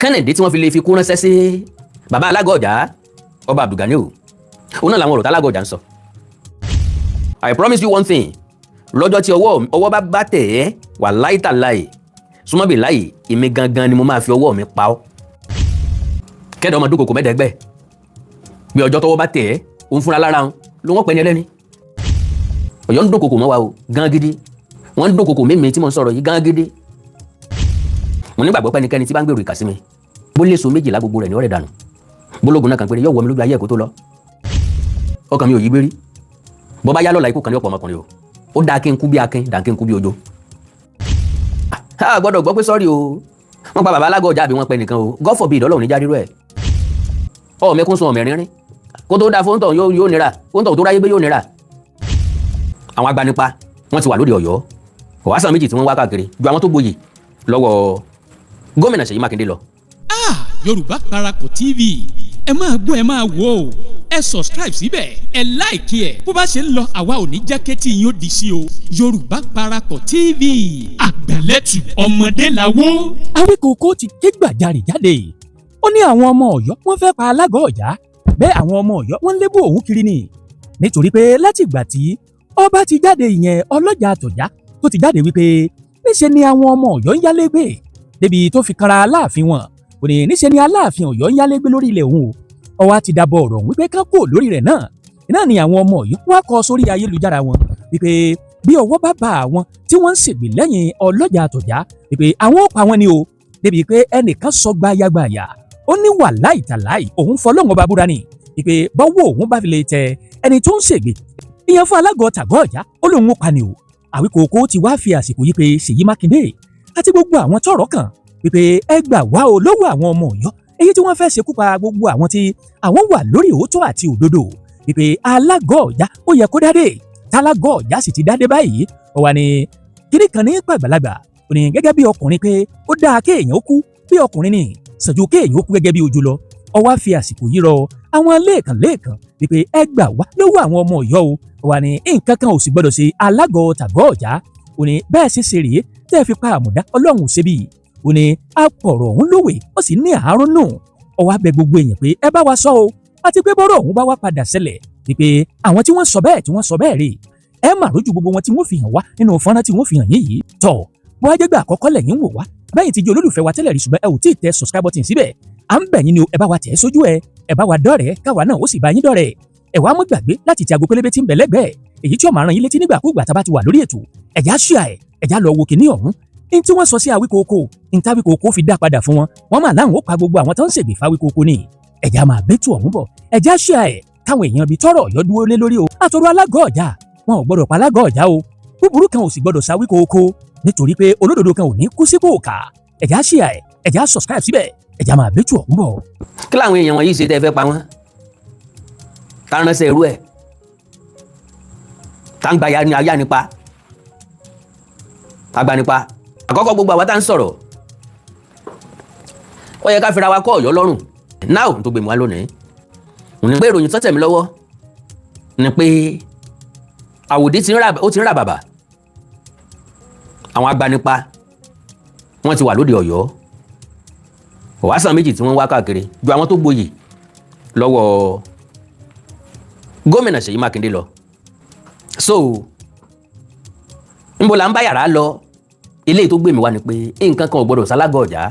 Kennedy tí wọ́n fi lè fi kú ránṣẹ́ sí bàbá Alágọ̀ Ọ̀já, Ọba Abdulganiu, òun náà làwọn ọ̀rọ̀ tálágọ̀ ọ̀já ń sọ. I promise you one thing: lọ́jọ́ tí ọwọ́ bá tẹ̀ ẹ́, wà láìtàláì súnmọ́bì láì, èmi gangan ni mo máa fi ọwọ́ mi pa ọ́. Kẹ́dọ̀ ọmọ dúnkokò mẹ́tẹ̀ẹ́gbẹ́ bí ọjọ́ tọwọ́ bá tẹ̀ ẹ́, òun fúnra lára wọn ló wọ́n pẹ́ ní ẹlẹ́ni. Ọ̀yọ́ ń dúnkokò mọ́ wa o, gan gidi. Wọ́n ń dúnkokò mímí tí mo ń sọ̀rọ̀ yìí gan gidi. Mo nígbàgbọ́ pé ẹnikẹ́ni tí bá ń gbèrò ìkà sí mi, bó lè so 12 gbogbo rẹ̀ ní ọ̀rẹ́ dànù, bólógun náà kan péré yóò wọ mi lójú ayé ẹ̀kọ́ tó lọ. Ọkàn mi ò yí gbérí. Bọ́ bá yá lọ́la, ikú kan ní ọ̀pọ̀ ọmọkùnrin o. Ó dáa kí n kú bí akin dà kí n kú bí ojo. A gbọ́dọ̀ gbọ́ pé sọ́ọ̀rì o, wọ́n pa bàbá Alágọ̀ Ọ̀já àbí wọ́n pẹ́ nìkan o. God forbid, Ọlọ́run níjà rírọ̀ ẹ̀. Ọ̀ mẹ́kún sun ọ̀mẹ̀rin rín kó tó dáa fóńtọ̀ yóò nira, fóńtọ̀ tó ráyé gbé yóò nira. Àwọn agbanipa, wọ́n ti wà lóde Ọ̀yọ́. Ọ̀wásàn méjì tí wọ́n wá káàkiri ju àwọn tó gboyè lọ́wọ́ gómìnà Ṣèyí Mákindé lọ. Ah, Yorùbá Parapọ̀ TV, ẹ máa gbọ́, ẹ máa wò ó. Ẹ subscribe síbẹ̀, ẹ like ẹ̀. Bó bá ṣe ń lọ, àwa ò ní jẹ́ kétí yín ó di sí o. Yorùbá Parapọ̀ TV, àgbàlẹ́tù ọmọdé làwọ́. Awíkòkò ti ké gbàjarè jáde. Ó ní àwọn ọmọ Ọ̀yọ́, wọ́n fẹ́ pa Alágọ̀ Ọ̀já. Bẹ́ẹ̀ àwọn ọmọ Ọ̀yọ́, wọ́n ń lébù òun kiri ni, nítorí pé láti ìgbà tí ọba ti jáde, ìyẹn Ọlọ́jà Àtọ̀já, tó ti jáde wípé níṣe ni àwọn ọmọ Ọ̀yọ́ ń yálé gbé, débi tó fi kanra Aláàfin wọn. Kò ní níṣe ni Aláàfin Ọ̀yọ́ ń yálé gbé lórí ilẹ̀ òun o. Ó wá ti dàbọ̀ ọ̀rọ̀ wípé ká kúrò lórí rẹ̀ náà. Náà ni àwọn ọmọ Ọ̀yọ́ wá kọ sórí ayélujára wọn wípé bí ọwọ́ bá bá àwọn tí wọ́n ń ṣègbè lẹ́yìn Ọlọ́jà Àtọ̀já, wípé àwọn ò pa wọn ni o. Débi pé ẹnìkan sọ gbayagbaya, ó ní wàláì tàláì, òun fọlọ́run ọba búra ni, wípé bọ́wọ́ òun bá fi lè tẹ ẹni tó ń ṣègbè ìyẹn fún Alágọ̀ tàgọ́ Ọ̀já, ó lóun ó pa ni o. Àwíkòkò ti wá fi àsìkò yìí pé Ṣèyí Mákindé àti gbogbo àwọn tọ́rọ̀ kàn wípé ẹ gbà wá o lọ́wọ́ àwọn ọmọ Ọ̀yọ́, èyí tí wọ́n fẹ́ ṣekú pa gbogbo àwọn tí àwọn wà lórí òótọ́ àti òdodo, wípé Alágọ̀ Ọ̀já ó yẹ kó dádé. Tálágọ̀ Ọ̀já sì ti dádé báyìí. Ó wà ní kíní kan ní pàgbàlagbà, ó ní gẹ́gẹ́ bí ọkùnrin pé ó dáa kéèyàn ó kú bí ọkùnrin ní sànjú kéèyàn ó kú gẹ́gẹ́ bí ojú lọ. Ó wá fi àsìkò yìí rọ àwọn lẹ́ẹ̀kan lẹ́ẹ̀kan wípé ẹ gbà wá lọ́wọ́ àwọn ọmọ Ọ̀yọ́ o. Ó wà ní nǹkan kan ò sì gbọ́dọ̀ ṣe Alágọ̀ tàgọ́ Ọ̀já. Ó ní bẹ́ẹ̀ ṣe ṣe rèé tẹ́ ẹ fi pa àmùdá, Ọlọ́run ò ṣe bíi. Ó ní apọ̀rọ̀ ọ̀hún lówè, ó sì ní àárún nù. Ó wá bẹ̀ gbogbo èèyàn pé ẹ bá wa sọ o, àti pé bọ́rọ̀ ọ̀hún bá wá padà ṣẹlẹ̀, wípé àwọn tí wọ́n sọ bẹ́ẹ̀, tí wọ́n sọ bẹ́ẹ̀ rè ẹ mà rójú gbogbo wọn tí wọ́n fi hàn wá nínú fọ́nrán tí wọ́n fi hàn yín yìí. Tọ̀ bó wá jẹ́ gbà àkọ́kọ́ lẹ́yìn wò wá bẹ́yìn ti jẹ́ olólùfẹ́ wa tẹ́lẹ̀ rí, ṣùgbọ́n ẹ ò tí ì tẹ subscribe button síbẹ̀, à ń bẹ̀ yín ni o, ẹ bá wa tẹ̀ sójú ẹ, ẹ bá wa dọ́rẹ̀ẹ́, káwa náà ó sì bá yín dọ́rẹ̀ẹ́. Ẹ wá mọ́ gbàgbé láti ti aago pélébé tí ń bẹ lẹ́gbẹ̀ẹ́, èyí tí ó máa rán yín létí nígbàkúùgbà tá a bá ti wà lórí ètò. Ẹ̀já ṣíà ẹ̀, ẹ̀já lọ wo kìíní ọ̀hún ní tí wọ́n sọ sí Awíkókó, ní táwíkókó fi dá padà fún wọn. Wọ́n máa láwọn ó pa gbogbo àwọn tó ń ṣègbè fáwíkókó ni. Ẹ̀já máa bẹ́tù ọ̀hún bọ̀, ẹ̀já ṣíà ẹ̀ káwọn èèyàn bíi tọrọ Ọ̀yọ́ dúró lé lórí o. Àtọ̀rọ̀ Alágọ̀ Ọ̀já, wọn ò gbọ́dọ̀ pa Alágọ̀ Ọ̀já o. Búburú kan ò sì gbọ́dọ̀ sáwíkókó, nítorí pé olódodo kan ò ní kú sípò kà. Ẹ̀já ṣíà ẹ̀, ẹ̀já subscribe síbẹ̀, ẹ̀já máa bẹ́tù ọ̀hún bọ̀. Kí làwọn èèyàn wọ̀nyí ṣe tẹ́ ẹ fẹ́ pa wọ́n? Tá ń ránṣẹ́ irú ẹ̀, tá ń gba ya ni ayá nípa agbanipa àkọ́kọ́. Gbogbo àwa tá ń sọ̀rọ̀, ó yẹ ká fira wa kọ́ Ọ̀yọ́ lọ́rùn náà. Tó gbé mi wá lónìí ní pé ìròyìn tó tẹ̀ mí lọ́wọ́ ni pé àwòdì ti ń rà, ó ti ń rà bàbà. Àwọn agbanipa, wọ́n ti wà lóde Ọ̀yọ́. Ọ̀wásàn méjì tí wọ́n ń wá káàkiri ju àwọn tó gboyè lọ́wọ́ gómìnà Ṣèyí Mákindé lọ. So níbo la ń bá yàrá lọ? Eléyìí tó gbé mi wá ni pé nǹkan kan ò gbọdọ̀ sálágọ̀ ọ̀já.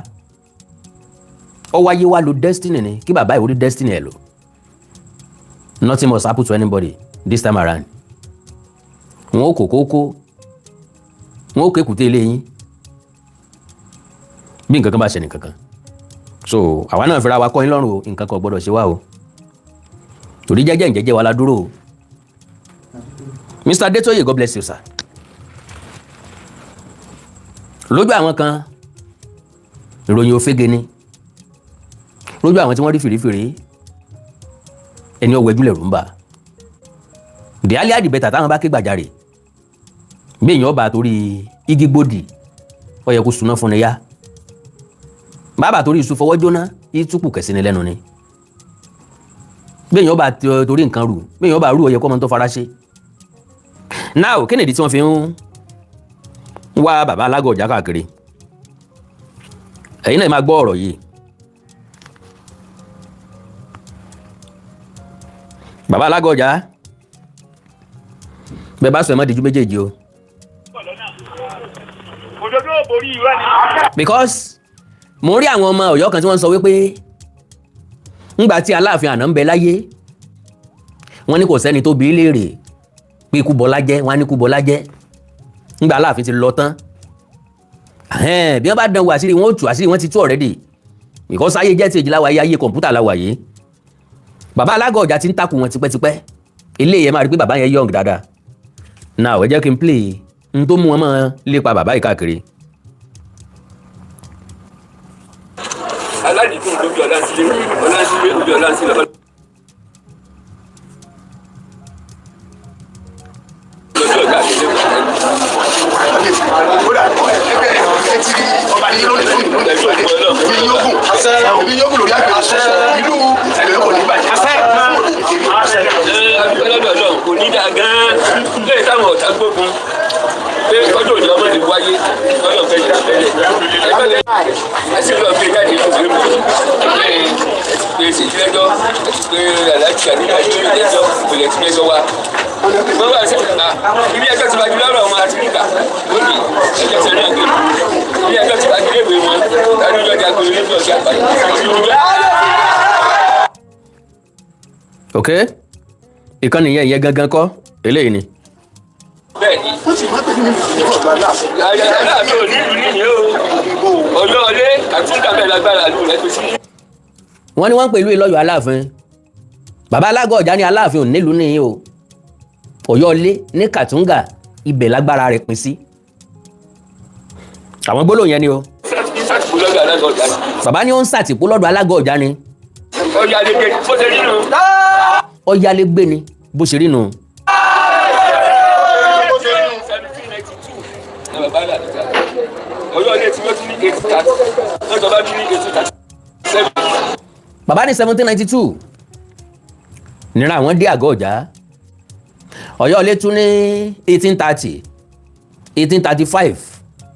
Ó wáyé wá lo destiny ni, kí bàbá ìwúrí destiny ẹ̀ lò. Nothing must happen to anybody this time around. Wọn ó kó kókó, wọn ó kékùté ilé yín bí nǹkan kan bá ṣe nìkan kan. So àwa náà fẹ́ra wa kọ́ yín lọ́rùn o. Nǹkan kan ò gbọdọ̀ ṣe wá o, torí jẹ́jẹ́ ìjẹ́jẹ́ wa la dúró o. Mr. Adetoye, God bless you, sir. Lójú àwọn kan, ìròyìn òfégè ni. Lójú àwọn tí wọ́n rí fìrífìrí, ẹni ọwọ́ ẹjú lẹ̀rù ń bà. The earlier the better. Táwọn bá ké gbàjarè, bí èèyàn bá torí igi gbòdì, ó yẹ kó suná fún ni yá. Bàbá torí iṣu fọwọ́ jóná, ìtúkù kẹ̀sí ni lẹ́nu ni. Bí èèyàn bá torí nǹkan rù, bí èèyàn bá rú, ó yẹ kó ọmọ tó fara ṣe. Now, kí nìdí tí wọ́n fi ń wá bàbá Alágọ̀ Ọ̀já káàkiri? Ẹ̀yin náà máa gbọ́ ọ̀rọ̀ yìí. Bàbá Alágọ̀ọ́jà, bẹ́ẹ̀ bá sọ, ẹ má dijú méjèèjì o. Òdodo ò borí irọ́ ni. Because mo rí àwọn ọmọ Ọ̀yọ́ kan tí wọ́n ń sọ wípé ńgbà tí Aláàfin àná ń bẹ láyé, wọ́n ní kò sẹ́ni tó bi í léèrè pé ikú bọlá jẹ́. Wọ́n á ní ikú bọlá jẹ́. Ńgbà Aláàfin ti lọ tán, bí wọ́n bá dán wò, àṣírí wọn ó tú. Àṣírí wọn ti tú already, because ayé jẹ́ ti èjìlá wáyé, ayé kọ̀ǹpútà la wà yìí. Bàbá Alágọ̀ Ọ̀jà ti ń takò wọn tipẹ́tipẹ́. Eléyìí, ẹ máa rí pé bàbá yẹn young dáadáa. Now, ẹ jẹ́ kí n play n tó mú wọn máa lépa bàbá yìí káàkiri. Aládìgún lóbi ọ̀làǹsílẹ̀, ọ̀làǹsílẹ̀ lóbi ọ̀làǹsílẹ̀ lọ́jọ́ ọ̀gá àti ẹgbẹ́. Kódà ẹgbẹ́ ẹ ti rí ọba ní lónìí fún ìbí yógùn lórí àgbẹ̀ ìlú ìlú kò ní bàjẹ́. Ẹ lọ́dọ̀ náà kò ní dáa gan-an lẹ́yìn táwọn ọ̀tá gbógun pé ọjọ́ òní ọmọ ti wáyé lọ́dọ̀ fẹ́ jà tẹ́lẹ̀ ẹgbẹ́ ẹsẹ̀ lọ́ọ́ gbé jáde lóṣù tó pé pé ṣèjìlẹ́jọ́ pé aláàjì àdúgbò àdúgbò kò lè tún ẹjọ́ wa wọ́n bá ṣe ilé ẹjọ́ ti wájú lọ́rọ̀ wọn àti nígbà lónìí ẹjọ́ sẹ́ni àgbẹ̀ ilé ẹjọ́ ti wájú léèwé wọn dájújọ́ jagun ilé ọ̀gá àgbáyé. Ok, ìkànnì yẹn, ìyẹn gangan kọ́ eléyìí ni. Bẹ́ẹ̀ni. Ó sì máa tẹ̀lé mi ní ọ̀gá aláàfin. Aláàfin ò ní ìlú nìyẹn o. Ọ̀yọ́ ọlé àtúntà bẹ́ẹ̀ lágbára ìlú rẹ̀ tó sí. Wọ́n ní wọ́n ń pè ìlú ìlọ́yọ̀ Aláàfin. Bàbá Alágọ̀ Ọ̀jà ní Aláàfin ò nílùú nìyí o. Ọ̀yọ́ ilé ní Kàtúngà, ibẹ̀ lágbára rẹ̀ pín sí. Àwọn gbólóhùn yẹn ni o. Sátìkú lọ́dọ̀ Alágọ̀ Ọ̀jà ni. Bàbá ní ó ń sàtìpó lọ́dọ̀ Alágọ̀ Ọ̀jà ni. Ọ̀yọ́ alẹ́gbẹ́ bó ṣe rí nù. Ọ̀yálégbé ni bó ṣe rí nù. 1792 ní bàbá Aláàfin. Ọ̀yọ́ ilé tí wọ́n tún ní 1830, wọ́n jọba bí ní 1837. Bàbá ní 1792 nira àwọn dé àgọ́ ọ̀já. Ọ̀yọ́ ilé tún ní 1830, 1835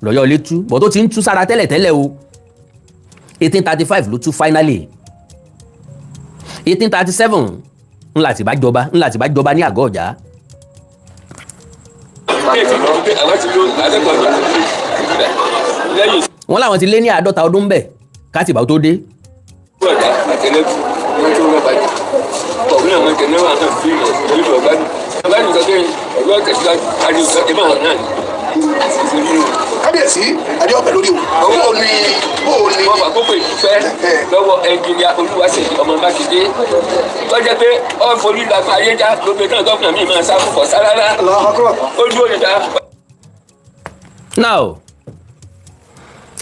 lọ́yọ́ ilé tú bọ́ tó ti ń tú sára tẹ́lẹ̀tẹ́lẹ̀ o. 1835 ló tú finally. 1837 ńlá tí bá jọba ní àgọ́ ọ̀já. Ní ètò ìdìbò pé àwọn ti lo àgọ́ ọ̀jà lẹ́yìn Wọ́n láwọn ti lé ní 50 ọdún bẹ́ẹ̀ kátìbá tó dé. Ọ̀jà àtẹlẹ́kù wọ́n tó wọ́n bàjẹ́ ọ̀hún náà wọ́n tẹ̀lé wọn náà fi ìlú ọ̀gbádùn ọ̀gbádùn sọ pé ọ̀gbọ́n tẹ̀síwájú àti ìbọn náà ní ìṣèlú nù. Kábíyèsí, adé ọbẹ̀ lórí o. Bó o ní bó o ní. Wọ́n fàkókò ìdúpẹ́ lọ́wọ́ ẹnjìnìà Olúwaṣèyí ọmọ Mákindé tó jẹ́ pé ó forí làpá ayé já gbogbo náà. Gọ́fìnà mi máa sá fún kọ̀ọ̀sá rárá, ó dúró níta. Now,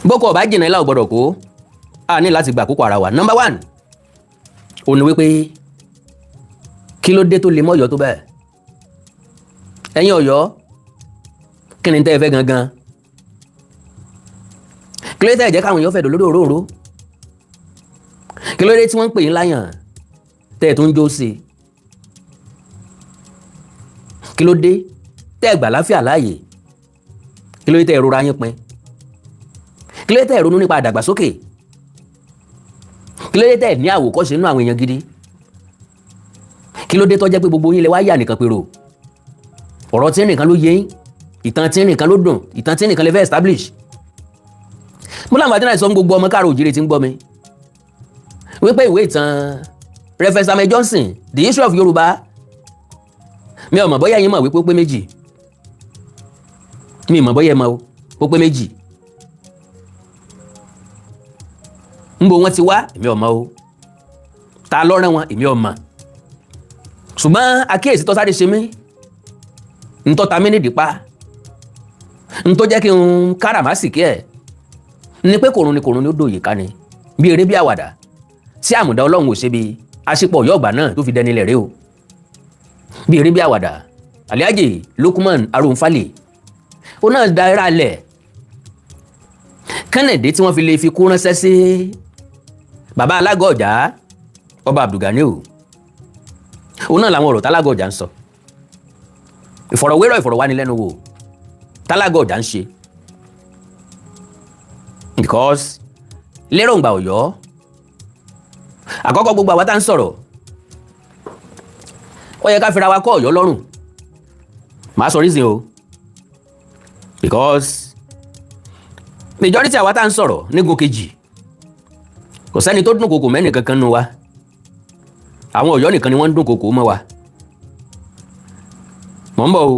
boko ọba jìnnà ilá ò gbọdọ̀ kó a ní láti gbà àkókò ara wa. Number one ò ní wípé kí ló dé tó lè mọ́ Ọ̀yọ́ tó bẹ́ẹ̀? Ẹ̀yin Ọ̀yọ́, kí ni tẹ́ ẹ fẹ́ gangan? Kí ló dé tẹ́ ẹ jẹ́ káwọn èèyàn fẹ̀dọ̀ lórí òróró? Kí ló dé tí wọ́n ń pè yín láyàn tẹ́ ẹ tó ń jó sí i? Kí ló dé tẹ́ ẹ gbà láfíà láàyè? Kí ló dé tẹ́ ẹ rora yín pin? Kí ló dé tẹ́ ẹ ronú nípa àdàgbàsókè? Kí ló dé tẹ́ ẹ ní àwòkọ́ṣe nínú àwọn èèyàn gidi? Kí ló dé tó jẹ́ pé gbogbo yín lẹ wá yà nìkan pèrò? Ọ̀rọ̀ tí nìkan ló yé yín, ìtàn tí nìkan ló dùn, ìtàn tí nìkan lè fẹ́ establish. Mo láǹfààní láti sọ fún gbogbo ọmọ káàró òjìrè tí ń gbọ́ mi wípé ìwé ìtàn Reverend Samuel Johnson, The History of Yorùbá, mi ò mọ̀ bóyá yín mọ̀ wípé ó pé méjì. Mi ò mọ̀ bóyá ẹ mọ̀ o, ó pé méjì. Ńbo wọn ti wá, èmi ò mọ̀ o. Ta ló rán wọn, èmi ò mọ̀. Ṣùgbọ́n àkíyèsí tó sáré ṣe mí, ntọ́ ta mí nídìí pa, ntọ́ jẹ́ kí n káràmásìkí ẹ̀ ni pé kòrun ni kòrun ni ó dòye ká ni bí eré bí àwàdà tí àmùdá Ọlọ́run ò ṣe bí aṣípọ̀ ọ̀yọ́ ọ̀gbà náà tó fi dẹni lẹ̀ rẹ o. Bí eré bí àwàdà, Alhaji Lukman Arunfale ó náà da ẹ̀rá lẹ̀ Kennedy tí wọ́n fi lè fi kú ránṣẹ́ sí bàbá Alágọ̀ Ọ̀jà, Ọba Abdulganiu. Òun náà làwọn ọ̀rọ̀ tálágọ̀ ọ̀jà ń sọ, ìfọ̀rọ̀wérọ̀, ìfọ̀rọ̀wánilẹ́nuwò tálágọ̀ ọ̀jà ń ṣe, because lérògbà Ọ̀yọ́ àkọ́kọ́, gbogbo àwa tá ń sọ̀rọ̀ Ó yẹ ká fira wa kọ́ Ọ̀yọ́ lọ́rùn. Màá sọ reason o, because majority àwa tá à ń sọ̀rọ̀ nígun kejì, kò sẹ́ni tó dún kòkò mẹ́nì kankan nu wa. Àwọn Ọ̀yọ́ nìkan ni wọ́n ń dún kòkò mọ́ wa. Mọ̀ ń bọ̀ o.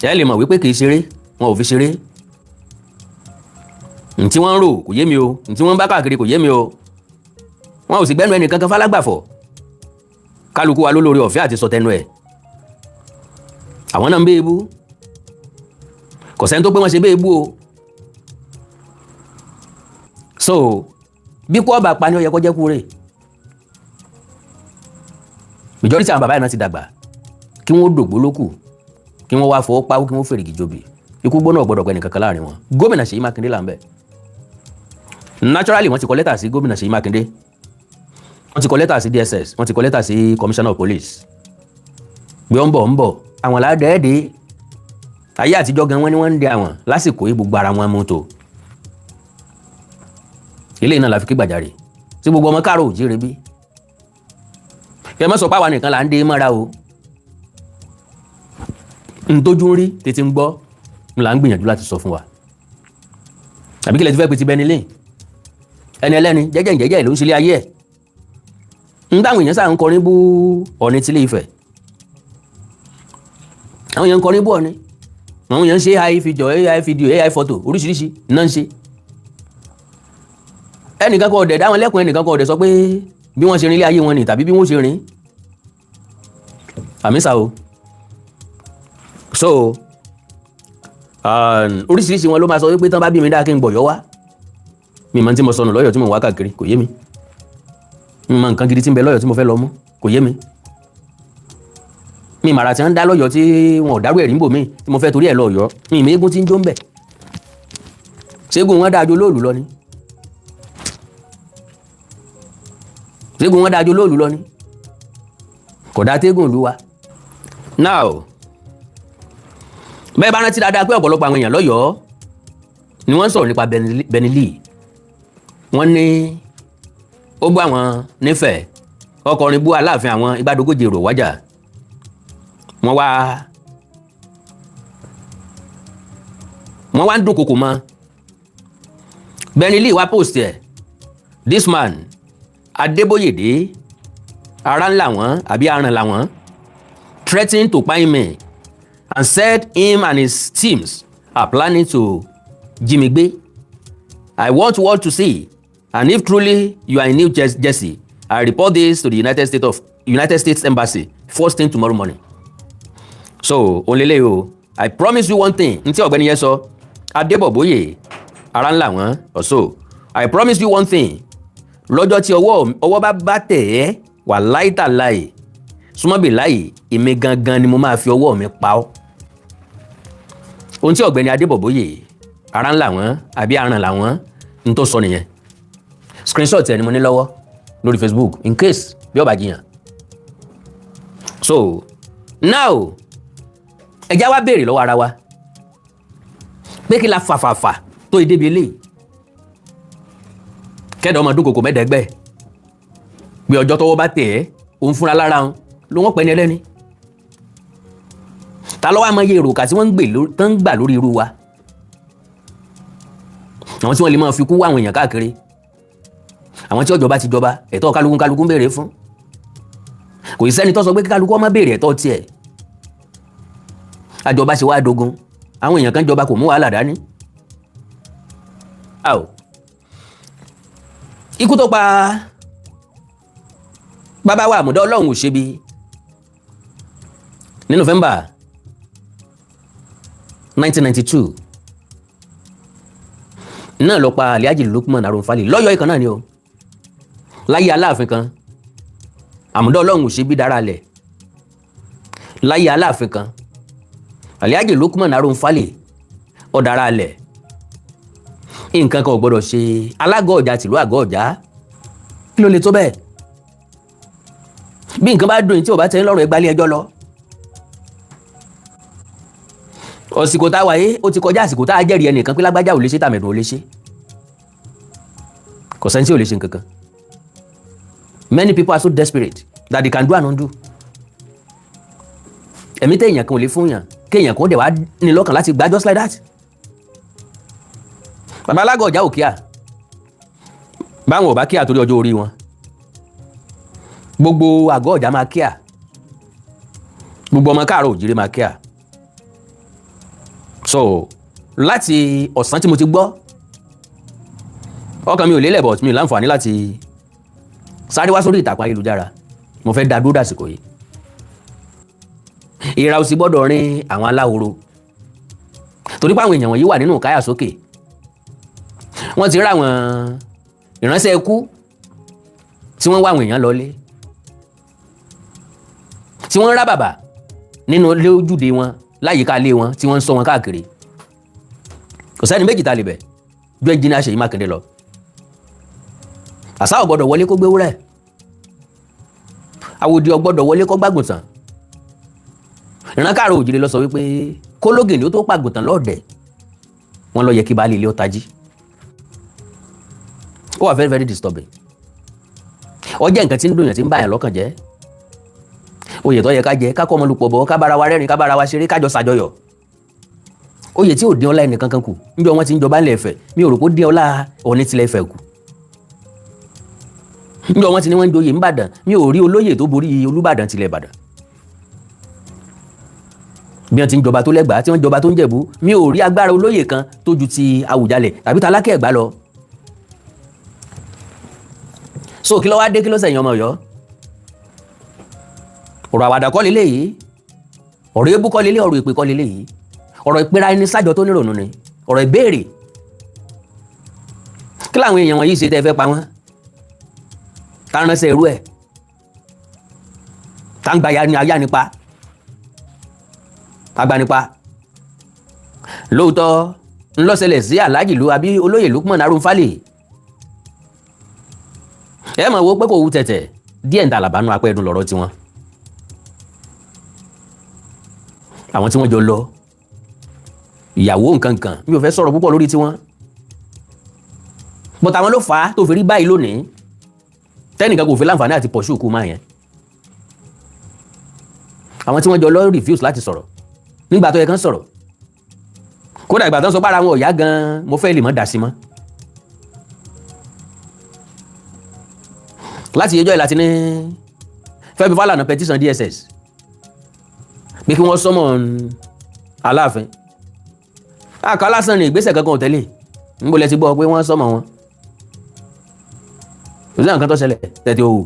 Ẹ lè mọ̀ wípé kì í ṣeré, wọn ò fi ṣeré. Ntí wọ́n ń rò kò yé mi o, ntí wọ́n ń bá káàkiri kò yé mi o. Wọn ò sì gbẹ́nu ẹnì kankan fálágbàfọ̀. Kálukú wa ló lórí ọ̀fẹ́ àti sọ tẹnu ẹ̀. Àwọn náà ń bẹ́ ebú, kò sẹ́ni tó pé wọ́n ṣe bẹ́ ebú o. So bí kú ọba pa ni, ó yẹ kó jẹ́ kú rè. Majority àwọn bàbá yẹn náà ti dàgbà, kí wọ́n dògbó lókù, kí wọ́n wá fọwọ́ pawó, kí wọ́n fèrègì jobi. Ikú gbóná ọ̀gbọ́dọ̀ pẹ́ nìkankan láàrin wọn. Gómìnà Ṣèyí Mákindé là ń bẹ̀. Naturally, wọ́n ti kọ lẹ́tà sí Gómìnà Ṣèyí Mákindé, wọ́n ti kọ lẹ́tà sí DSS, wọ́n ti kọ lẹ́tà sí Commissioner of Police pé ó ń bọ̀, ń bọ̀. Àwọn làádẹ́ẹ̀dẹ́ ayé àtijọ́ gan, wọ́n ní wọ́n ń de àwọn lásìkò yìí, gbogbo ara wọn mú tó. Eléyìí náà la fi ké gbàjarè sí gbogbo ọmọ káàró òjíire bí kẹ mọ́ sọ pé àwa nìkan là ń dé mọ́ra o. Ntójú ń rí tètè ń gbọ́ ń là ń gbìyànjú láti sọ fún wa. Àbí kílẹ̀ tí fẹ́ pe ti bẹni lé ẹni ẹlẹ́ni jẹ́jẹ́ jẹ́jẹ́ ló ń ṣe ilé ayé ẹ̀ ń táwọn èèyàn sáà ń kọrin bú Ọọ̀ni tílé Ifẹ̀. Àwọn èèyàn ń kọrin bú Ọọ̀ni, àwọn èèyàn ń ṣe AI video, AI video, AI photo, oríṣiríṣi náà ń ṣe. Ẹnìkan kò dẹ̀ dá wọn lẹ́kùn, ẹnìkan kò dẹ̀ sọ pé bí wọ́n ṣe rìn ilé ayé wọn ni tàbí bí wọ́n ṣe rìn àmísà o. So oríṣiríṣi wọn ló máa sọ wípé tán bá bí mi dáa kí n gbọ̀yọ́ wá. Mi mọ̀ tí mo sọnù lọ́yọ̀ tí mo wá káàkiri, kò yé mi. Mi mọ̀ nǹkan gidi tí ń bẹ lọ́yọ̀ tí mo fẹ́ lọ mú, kò yé mi. Mi màrà tí wọ́n ń dá lọ́yọ̀ tí wọn ò dárú ẹ̀rí ń bò mí tí mo fẹ́ torí ẹ̀ lọ Ọ̀yọ́. Mi ìmọ̀ eégún tí ń jó ń bẹ̀. Ṣégun wọn dáa ju olóòlù lọ ni? Ṣégun wọn dáa ju olóòlù lọ ni? Kò dáa tégùn ìlú wa. Now, bẹ́ẹ̀ bá rántí dáadáa pé ọ̀pọ̀lọpọ̀ àwọn èèyàn lọ́yọ̀ọ́ ni wọ́n ń sọ̀rọ̀ nípa Benny Lee. Wọ́n ní ó bú àwọn nífẹ̀ẹ́, ọkọrin bú Aláàfin àwọn Igbádogójì èrò wájà. Wọ́n wá ń dúnkokò mọ́ Benny Lee. Wá post ẹ̀, "This man Adébóyèdé ara ńlá wọn àbí aràn làwọn threatening to kpai me and said him and his teams are planning to jí mi gbé. I want world to see, and if truly you are in New Jersey, I report this to the United States Embassy first thing tomorrow morning." So ònlélẹ̀ o, "I promise you one thing." Ntí ọ̀gbẹ́ni yẹn sọ, Adébọ̀bóyè ara ńlá wọn ọ̀ṣọ́, "I promise you one thing, lọ́jọ́ tí ọwọ́ bá tẹ̀ ẹ́ wà láìtàláì súnmọ́bì láì, èmi gangan ni mo máa fi ọwọ́ mi pa ọ́." Ohun tí ọ̀gbẹ́ni Adébọ̀bóyè ara ńlá wọn àbí aràn làwọn ń tó sọ nìyẹn. Screenshot ẹ ni mo ní lọ́wọ́ lórí Facebook in case bí ó bá jiyàn. So now, ẹ já wá béèrè lọ́wọ́ ara wa pé kí la fàfàfà tó ìdébi eléyìí, kẹ́dọ̀ ọmọ dúnkokò mẹ́dẹ̀ẹ́gbẹ́ pé ọjọ́ tọwọ́ bá tẹ̀ ẹ́, òun fúnra lára wọn ló wọ́n pẹ́ ní ẹlẹ́ni. Ta ló wá mọ iye èròkà tí wọ́n ń gbè tán ń gbà lórí irú wa, àwọn tí wọ́n lè máa fi kú wá àwọn èèyàn káàkiri, àwọn tí ọjọba ti jọba, ẹ̀tọ́ kálukú kálukú ń béèrè fún. Kò sí sẹ́ni tó sọ pé kí kálukú ó má béèrè ẹ̀tọ́ tiẹ̀. Àjọba ṣe wá dogun, àwọn èèyàn kan jọba kò mú wàhálà dání. Aw. Ikú tó pa bàbá wa Àmùdá Ọlọ́run ò ṣe bí ní November 1992 náà lọ pa Alhaji Lukman Arunfali lọ́yọ̀ọ́ ìkan náà ni o. Láyé Aláàfin kan, Àmùdá Ọlọ́run ò ṣe bí dára lẹ̀. Láyé Aláàfin kan, Alhaji Lukman Arunfali ọ̀dára lẹ̀. Nǹkan kan ò gbọ́dọ̀ ṣe alágọ̀ ọ̀jà tìlú àgọ́ ọ̀jà. Kí ló lè tó bẹ́ẹ̀? Bí nǹkan bá dùn tí ò bá tẹ́ ń lọ́rùn, ẹ gbálé ẹjọ́ lọ. Àsìkò tá a wáyé ó ti kọjá àsìkò tá a jẹ́rìí ẹnìkan pé lágbájá ò lè ṣe, tàmẹ̀dùn ò lè ṣe. Kò sẹ́ni tí ò lè ṣe nǹkan kan. Many people are so desperate that they can do and undo. Ẹ̀mí téèyàn kan ò lè fún yàn, kéèyàn kan ó dẹ̀ wá ní lọ́kàn láti gbá just like that. Bàbá alágọ̀ ọ̀já ò kíá, báwọn ò bá kíá torí ọjọ́ orí wọn, gbogbo àgọ́ ọ̀já máa kíá, gbogbo ọmọ káàárọ̀ òjìrè máa kíá. So láti ọ̀sán tí mo ti gbọ́, ọkàn mi ò lélẹ̀, but mi ò láǹfààní láti sáré wá sórí ìtàkùn ayélujára. Mo fẹ́ dá dúró dàsìkò yìí. Ìra ò sì gbọ́dọ̀ rin àwọn aláhoro, torí pé àwọn èèyàn wọ̀nyí wà nínú káyà sókè. Wọ́n ti rí àwọn ìránṣẹ́ ikú tí wọ́n wá àwọn èèyàn lọlé, tí wọ́n ń rá bàbà nínú lójúde wọn, láyìíká ilé wọn, tí wọ́n ń sọ wọn káàkiri. Kò sẹ́ni méjì tá a lè bẹ̀ ju ẹnjìnìá Ṣèyí Mákindé lọ. Àṣà ò gbọ́dọ̀ wọlé kó gbé wúrẹ́, àwòdì ò gbọ́dọ̀ wọlé kó gbàgùntàn. Ìran káàró òjìrè lọ sọ wípé kólógìnì ó tó pàgùntàn lọ́ọ̀dẹ̀ wọn lọ yẹ kí baálé ilé ó tají. Ó wà very, very disturbing. Ó jẹ́ nǹkan tí ń dùn yàn, tí ń bá yàn lọ́kàn jẹ́. Oyè tó yẹ ká jẹ, ká kọ́ ọmọlúpọ̀ bọ̀, ká bára wa rẹ́rìn, ká bára wa ṣeré, ká jọ ṣàjọyọ̀. Oyè tí ò dín ọlá ẹnì kankan kù níjọ́ wọn ti ń jọba ńlẹ̀ Ifẹ̀, mi ò rò pé ó dín ọlá Ọọ̀ni tilẹ̀ Ifẹ̀ kù. Níjọ́ wọn ti ní wọ́n ń joyè ńbàdàn, mi ò rí olóyè tó borí Olúbàdàn tilẹ̀ Ìbàdàn. Bí wọ́n ti ń jọba tó lẹ́gbàá, tí wọ́n jọba tó ń Jẹ̀bú, mi ò rí agbára olóyè kan tó ju ti Àwùjalẹ̀ tàbí talákẹ́ Ẹ̀gbá lọ. So kí ló wá dé? Kí ló sẹ̀yìn ọmọ Ọ̀yọ́? Ọ̀rọ̀ àwàdà kọ́ leléyìí, ọ̀rọ̀ ebú kọ́ leléyìí, ọ̀rọ̀ èpè kọ́ leléyìí. Ọ̀rọ̀ ìpera ẹni sájọ tó nírònú ni, ọ̀rọ̀ ìbéèrè. Kí làwọn èèyàn wọ̀nyí ṣe tẹ́ fẹ́ pa wọ́n? Tá ránṣẹ́ irú ẹ̀, tá ń gba ayá nípa agbanipa. Lóòótọ́ ńlọ́sẹ̀lẹ̀ sí Alhaji lu àbí olóyè Lukman Arunfálè. Ẹ mọ̀ wo pé kò wú tẹ̀tẹ̀ díẹ̀ ń tàlàbánú apẹ́ẹ́dùn lọ́rọ̀ tiwọn. Àwọn tí wọ́n jọ lọ ìyàwó nǹkan kan, mi ò fẹ́ sọ̀rọ̀ púpọ̀ lórí tiwọn, but àwọn ló fà á tó fi rí báyìí lónìí, tẹ́nìkan kò fi láǹfààní àti pọ̀ṣù kú máa yẹn. Àwọn tí wọ́n jọ lọ refuse láti sọ̀rọ̀ nígbà tó yẹ kán sọ̀rọ̀. Kódà ìgbà tó ń sọ pára wọn ò yá gan-an, mo fẹ́ lè mọ́ dà sí mọ́. Láti ẹjọ́ ìlàtí ní Fẹ́mi Fálànà petition DSS pé kí wọ́n summon Aláàfin. Àkà lásán ni, ìgbésẹ̀ kankan ò tẹ́lẹ̀. Níbo lẹ ti gbọ́ pé wọ́n summon wọn? Kò sí nǹkan tó ṣẹlẹ̀ tẹ̀tẹ̀ òwò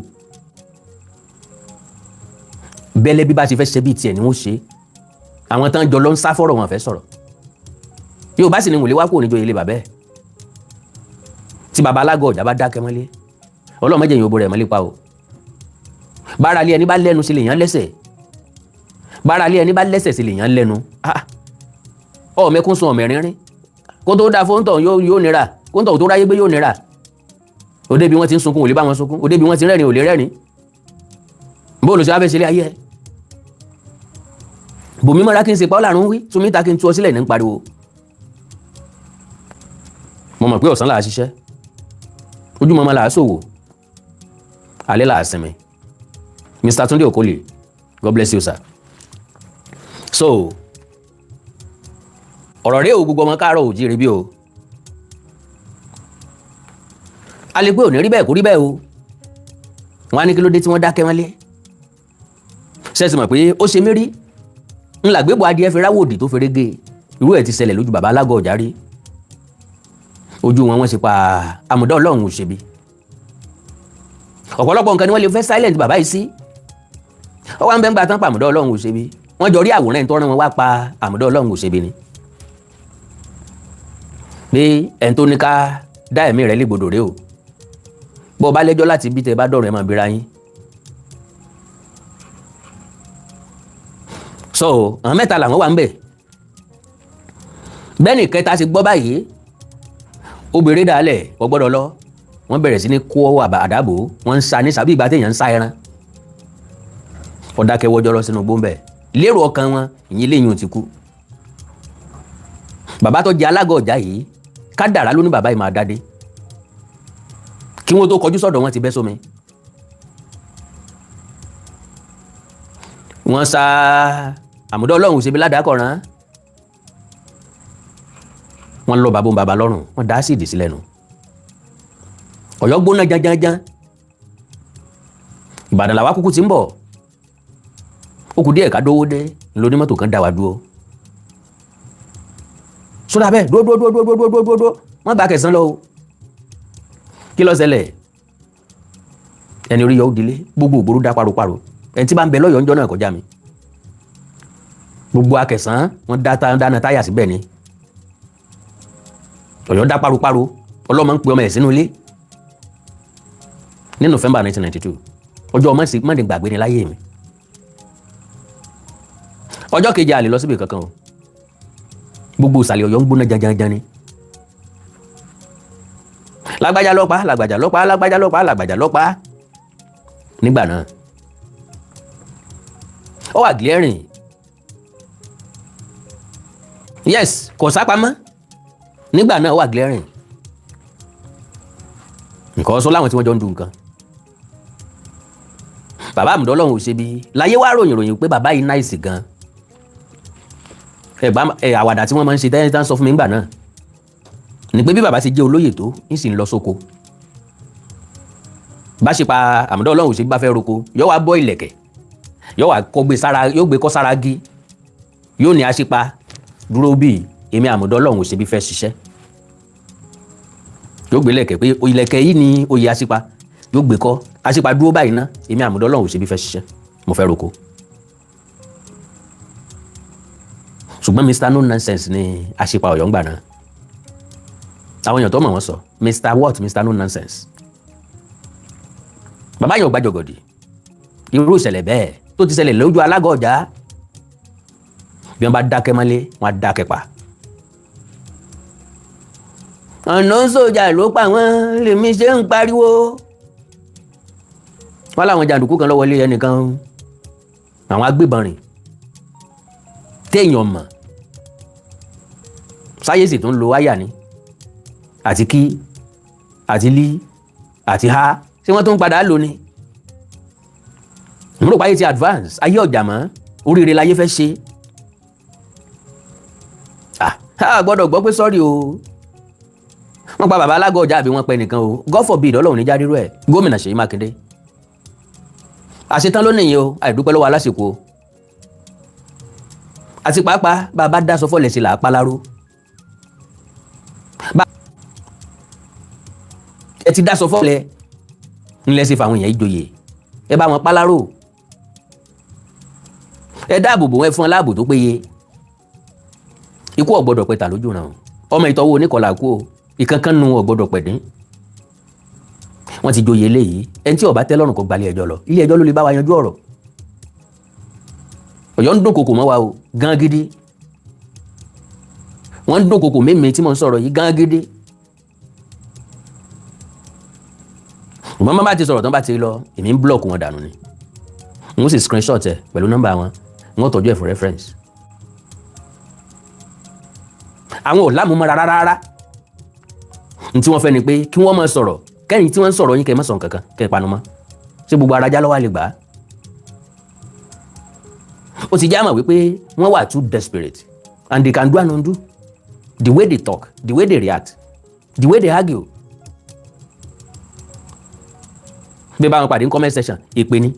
bẹ́lẹ́. Bí bá ṣe fẹ́ ṣe bíi tiẹ̀ ni wọ́n ṣe. Àwọn tán jọ lọ ń sá fọ́rọ̀, wọn fẹ́ sọ̀rọ̀. Yóò bá sì ní wòlé wá kúrò níjọ ilé bàbẹ́ tí baba alágọ̀ ọ̀jà bá dákẹ́ mọ́lé. Ọlọ́mọdé yìí ó borẹ̀ mọ́lé pa o. Bára lé ẹni bá lẹ́nu sí lèèyàn lẹ́sẹ̀, bára lé ẹni bá lẹ́sẹ̀ sí lèèyàn lẹ́nu. Ọ̀mẹ́kún sun ọ̀mẹ́ rínrín kó tó dáa fóńtọ̀ yóò nira, kóńtọ̀ tó ráyé gbé yóò nira. Òde bí wọ́n ti ń sunkún, ò lè bá wọn sunkún. Òde bí wọ́n ti rẹ́rìn, ò lè rẹ́rìn. Bó ló ṣe wá fẹ́ ṣe lé ayé ẹ? Bòmí mọ́ra kí n ṣe pa ọ́ làrún wí túnmí ta kí n tú ọ sílẹ̀ ní pariwo. Mo mọ̀ pé ọ̀sán là á ṣiṣẹ́, ojúmọmọ là á ṣòwò, alẹ́ là á sinmi. Mr. Tunde Okoli, God bless you, sir. So ọ̀rọ̀ rẹ o, gbogbo ọmọ káàárọ̀ òjíire bí o. A lè pé ò ní rí bẹ́ẹ̀, kó rí bẹ́ẹ̀ o. Wọ́n á ní kí ló dé tí wọ́n dákẹ́ wọ́n lé ṣẹ́sì mọ̀ pé ó ṣe mí rí ńlá gbébọ̀ adìẹ fi ráwòdì tó feré gé. Irú ẹ̀ ti ṣẹlẹ̀ lójú bàbá alágọ̀ ọ̀já rí. Ojú wọn, wọ́n ṣe pa àmùdá. Ọlọ́run ò ṣebi. Ọ̀pọ̀lọpọ̀ nǹkan ni wọ́n lè fẹ́ silent bàbá yìí sí. Ó wá ń bẹ́ ń gba tán pa àmùdá Ọlọ́run ò ṣebi. Wọ́n jọ rí àwòrán ẹ̀ tó rán wọn wá pa àmùdá Ọlọ́run ò ṣebi ni pé ẹni tó ní ká dá ẹ̀mí rẹ̀ légbodò rèé o. Bó o bá lẹ́jọ́ láti bí tẹ bá dọ̀rọ̀ ẹ̀ máa bira yín. So àwọn mẹ́ta làwọn wà ń bẹ̀. Bẹ́ẹ̀ni kẹta ti gbọ́ báyìí, obìnrin dàálẹ̀ kò gbọ́dọ̀ lọ. Wọ́n bẹ̀rẹ̀ sí ní kó àdàbò, wọ́n ń sa ní sàbí ìgbà téèyàn ń sa ẹran. Ọ̀dàkẹ́wọ́jọ́ lọ sínú gbóǹbẹ̀ lérò ọkàn wọn, ìyẹn léyìn ò ti kú. Bàbá tó jẹ alágọ̀ ọ̀já yìí, kádàrá ló ní bàbá yìí máa dádé. Kí wọ́n tó kọjú sọ́dọ̀ wọn ti bẹ́ sómi. Wọ́n sá Àmúdá Ọlọ́run ò ṣe bí ládàá kọ̀ràn. Wọ́n lọ bàbá bàbá lọ́rùn, wọ́n dá sí ìdí sí lẹ́nu. Ọ̀yọ́ gbóná janjanjan. Ìbàdàn làwa kúkú ti ń bọ̀. Ó kù díẹ̀ ká dówó dé lónímọ́tò kan dá wa dúró sódà bẹ́ẹ̀. Dúró, dúró, dúró, dúró, dúró, dúró, dúró, wọ́n bá kẹsàn-án lọ o. Kí ló ṣẹlẹ̀? Ẹni orí yọ ó dilé. Gbogbo ògbóró dá paroparo. Ẹni tí bá ń bẹ lọ́yọ̀ọ́ ńjọ́ náà kọjá mi, gbogbo akẹsàn wọ́n dá dáná táyà síbẹ̀ ni. Ọ̀yọ́ dá paroparo. Ọlọ́mọ ń pe ọmọ ẹ̀ sínú ilé ní November 1992. Ọjọ́ ọmọ sì mọ̀ọ́dé gbàgbé ni láyé mi. Ọjọ́ kejì, a lè lọ síbi kankan o. Gbogbo ìsàlẹ̀ Ọ̀yọ́ ń gbóná janjanjan ni. Lágbájá lọ́pàá, lágbájá lọ́pàá, lágbájá lọ́pàá, lágbájá lọ́pàá. Nígbà náà, ó wà glaring. Yes, kò sápamọ́. Nígbà náà, ó wà glaring. Nǹkan sọ láwọn tí wọ́n jọ ń du nǹkan. Bàbá àmùdọ́ Ọlọ́run ò ṣe bí láyé wá ròyìn ròyìn pé bàbá yìí nice gan. Ẹ̀gbá ẹ̀, àwàdà tí wọ́n máa ń ṣe tẹ́lẹ̀ tán sọ fún mi nígbà náà ní pé bí bàbá ṣe jẹ́ olóyè tó ń sì ń lọ sóko, bá ṣe pa àmùdọ́ Ọlọ́run ò ṣe bí bá fẹ́ roko, yóò wá bọ́ ìlẹ̀kẹ̀, yóò wá kọ́ gbé sára, yóò gbé kọ́ sára gí, yóò ní aṣípa dúró bíi èmi àmùdọ́ Ọlọ́run ò ṣe bí fẹ́ ṣiṣẹ́. Yóò gbé lẹ̀kẹ̀ pé ìlẹ̀kẹ̀ yìí ni oyè aṣípa, yóò gbé kọ́ aṣípa dúró báyìí ná, èmi àmùdọ́ Ọlọ́run ò ṣe bí fẹ́ ṣiṣẹ́, mo fẹ́ roko. Ṣùgbọ́n Mr No Nonsense ni aṣípa Ọ̀yọ́ ń gbà náà. Àwọn èèyàn tó mọ̀ wọ́n sọ Mr what, Mr No Nonsense. Bàbá yóò gbàjọgọ̀dì. Irú ìṣẹ̀lẹ̀ bẹ́ẹ̀ tó ti ṣẹlẹ̀ lójú alágọ̀ ọjà, bí wọ́n bá dákẹ́ mọ́lé, wọ́n á dákẹ́ pa. Ọ̀nà sójà ló pa wọ́n. Lèmi ṣe ń pariwo wọ́n láwọn jàǹdùkú kan lọ́wọ́ ilé ẹnìkan, àwọn agbébọn rìn téèyàn mọ̀ sáyẹ́sì tó ń lo wáyà ni àti kí àti lí àti ha, ṣé wọ́n tún ń padà lò ní. Mo rò pé ayé ti advance, ayé ọ̀jà mọ́, oríire láyé fẹ́ ṣe. A gbọ́dọ̀ gbọ́ pé sọ́ọ̀rì o, wọ́n pa bàbá alágọ̀ ọjà àbí wọ́n pẹ́ nìkan o. God forbid, Ọlọ́run níjà rírú ẹ̀. Gómìnà Ṣèyí Mákindé àṣetán ló nìyí o. Àìdúpẹ́ lọ́wọ́ alásìkò o, àti pàápàá bàbá dáṣọ fọ́lẹ̀ sí là á paláró. Ẹ ti dáṣọ fọ́lẹ̀ ńlẹ̀ sí fáwọn èèyàn ìjòyè, ẹ bá wọn paláró, ẹ dáàbò bò wọn, ẹ fún wọn láàbò tó péye. Ikú ò gbọ́dọ̀ pẹ̀tà lójú ràn o. Ọmọ ìtọ́wò oníkọlà kú o. Ìkankan nu ò gbọ́dọ̀ pẹ̀dín. Wọ́n ti joyè eléyìí. Ẹni tí ó bá tẹ́ lọ́rùn kó gbalẹ̀ ẹjọ́ lọ. Ilé ẹjọ́ ló lè bá wa yanjú ọ̀rọ̀. Ọ̀yọ́ ń dún kòkò mọ́ wa o gan gidi. Wọ́n ń dún kòkò mímì tí mo ń sọ̀rọ̀ yìí gan gidi. Ìmọ̀ bá ti sọ̀rọ̀ tán, bá ti lọ, èmi ń block wọn dànù ni. N ó sì screenshot ẹ pẹ̀lú nọ́mbà wọn, n ó tọ́jú ẹ̀ fún reference. Àwọn ò lámúmọ́ra rárá rárá. N tí wọ́n fẹ́ ni pé kí wọ́n máa sọ̀rọ̀ kẹ́yìn tí wọ́n ń sọ̀rọ̀ yín, kẹ́ ẹ má sọ nǹkan kan, kẹ́ ẹ panu mọ́. Ṣé gbogbo ara já lọ́wọ́ lè gbà á? Ó ti já mọ̀ wípé wọ́n wà too desperate and they can do and undo. The way they talk, the way they react, the way they argue, bí bá wọn pàdé ní comment section, èpè ni.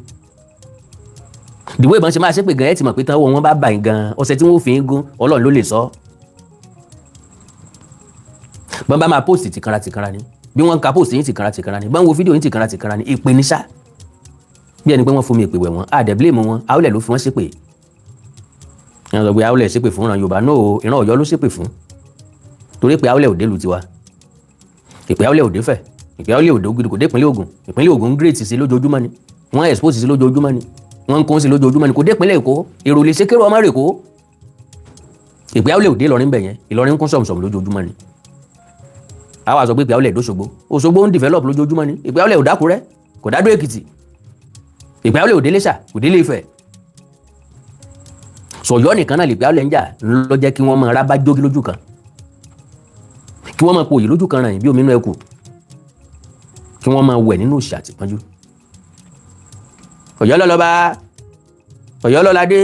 The way ìbọn ṣe máa ṣépè gan, ẹ ti mọ̀ pé tán wọn bá bà yín gan, ọ̀sẹ̀ tí wọ́n fi ń gún, Ọlọ́run ló lè sọ. Bọ́n bá máa post tìkanra tìkanra ni, bí wọ́n ń ka post yín tìkanra tìkanra ni, bọ́n wo fídíò yín tìkanra tìkanra ni. Èpè ní ṣá, bí ẹni pé wọ́n fún mi èpè wẹ̀ wọ́n. Àdẹ̀ blame wọn, àwòlẹ̀ ló fi wọ́n ṣépè. Ìyẹn sọ pé àwòlẹ̀ ṣépè fún ìran Yorùbá náà o, ìran Ọ̀yọ́ ló ṣépè fún, torí pé àwòlẹ̀ òde lu tiwa. Ìpè àwòlẹ̀ òde fẹ̀, ìpè àwòlẹ̀ òde ògidì, kò dé ìpínlẹ̀ Ògùn. Ìpínlẹ̀ Ògùn ń gírètì sí lójoojúmọ́ ni, wọ́n expose sí lójoojúmọ́ ni, wọ́n ń kún sí lójoojúmọ́ ni. Kò dé ìpínlẹ̀ Èkó, èrò lè ṣe kérò ọmọ rẹ̀ kó. Ìpè àwòlẹ̀ òde Ìlọrin bẹ̀ yẹn, Ìlọrin ń kún sọ̀mùsọ̀mù lójoojúmọ́ ni. Àwa sọ pé ìpè àwòlẹ̀ d'Òṣogbo, Òṣogbo ń develop lójoojúmọ́ ni. Ìpè àwòlẹ̀ òdàkúrẹ́, kò dádó Èkìtì. Ìpè àwòlẹ̀ òde Iléṣà, kò délé Ifẹ̀. Sọ̀yọ́ nìkan náà lè pé àwòlẹ̀ ń jà ló jẹ́ kí wọ́n máa rábá jógi lójú kan, kí wọ́n máa pòyì lójú kan ràn yín bí omi inú ẹkù, kí wọ́n máa wẹ̀ nínú òṣì àtìpọ́njú. Ọ̀yọ́ lọ́lọ́ba, Ọ̀yọ́ lọ́ládé.